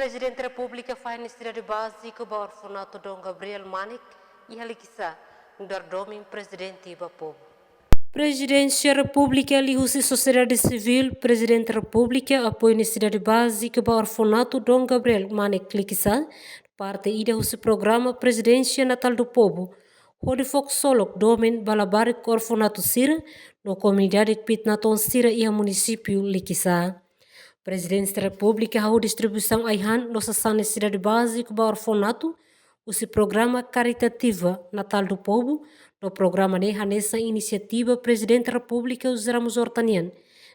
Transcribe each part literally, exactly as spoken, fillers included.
Prezidente Repúblika fahe nesesidade bázika ba orfanatu Dom Gabriel Manek iha Likisá, nu'udar domin Prezidente ba povu. Prezidénsia Repúblika liuhusi sosiedade sivíl, Prezidente Repúblika apoia nesesidade bázika ba orfanatu Dom Gabriel Manek Likisá, parte ida husi programa Prezidénsia Natal do Povo, hodi fó ksolok domin ba labarik orfanatu sira no komunidade kbiit-natoon sira iha munisípiu Likisá. Prezidénsia Repúblika hahú distribuisaun ai-han no sasán nesesidade bázika ba orfanatu husi programa karitativa Natal do Povo, no programa ne'e hanesan inisiativa Prezidente Repúblika José Ramos Horta nian,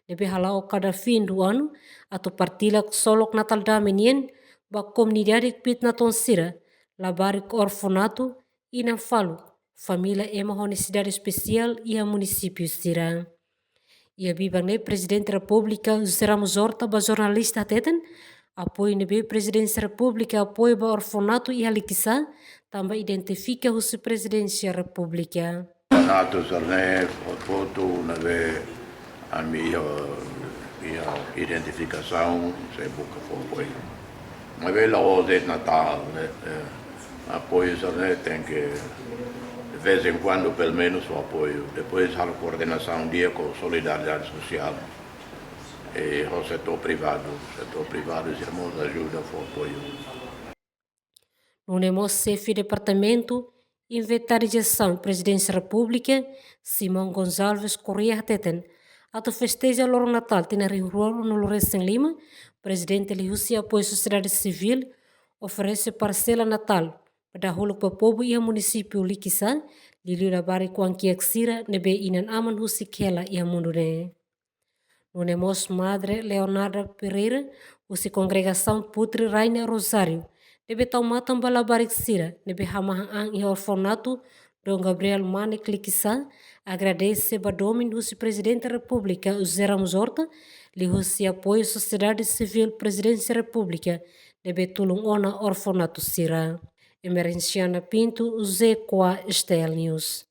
ne'ebé hala'o kada fim do ano, atu partilla ksolok Natal Dame nian ba komunidade kbiit-natoon sira, labarik orfanatu, inan faluk, família ema ho nesesidade espesiál iha munisípiu sira. Iha biban ne'e Prezidente Repúblika José Ramos Horta ba jornalista hateten, apoiu ne'ebé Prezidénsia Repúblika apoia ba orfanatu iha Likisá, tanba identifika husi Prezidénsia Repúblika. Orfanatu sira-ne'e, foto ne'ebé ami iha, iha identifikasaun, sei buka fó apoiu. Maibé la'ós de'it Natal, ne'e, eh, apoiu sira-ne'e tenke, de vez em quando, pelumenus, fó apoiu. Depois, halo koordenasaun di'ak ho Solidariedade Sosiál, eh, ho setór privadu. Setór privadu, sira mós ajuda fó apoiu. Nune'e mós Xefe Departamentu Inventarizasaun Prezidénsia Repúblika, Simão Gonçalves Correia hateten, atu festeja loron Natal tinan rihun rua ruanulu resin lima, Prezidente liuhusi apoiu sosiedade sivíl oferese parsela Natal ba dahuluk ba povu iha munisípiu Likisá, liuliu labarik oan-kiak sira ne'ebé inan-aman husik hela iha mundu ne'e. Nune'e mós Madre Leonarda Pereira, husi kongregasaun Putri Rainha Rosário, ne'ebé tau matan ba labarik sira ne'ebé hamahan an iha orfanatu Dom Gabriel Manek Likisá, agradese ba domin husi Prezidente Repúblika José Ramos Horta, liuhusi apoiu sosiedade sivíl Prezidénsia Repúblika, ne'ebé tulun ona orfanatu sira. Emerenciana Pinto, José Coa, STL News.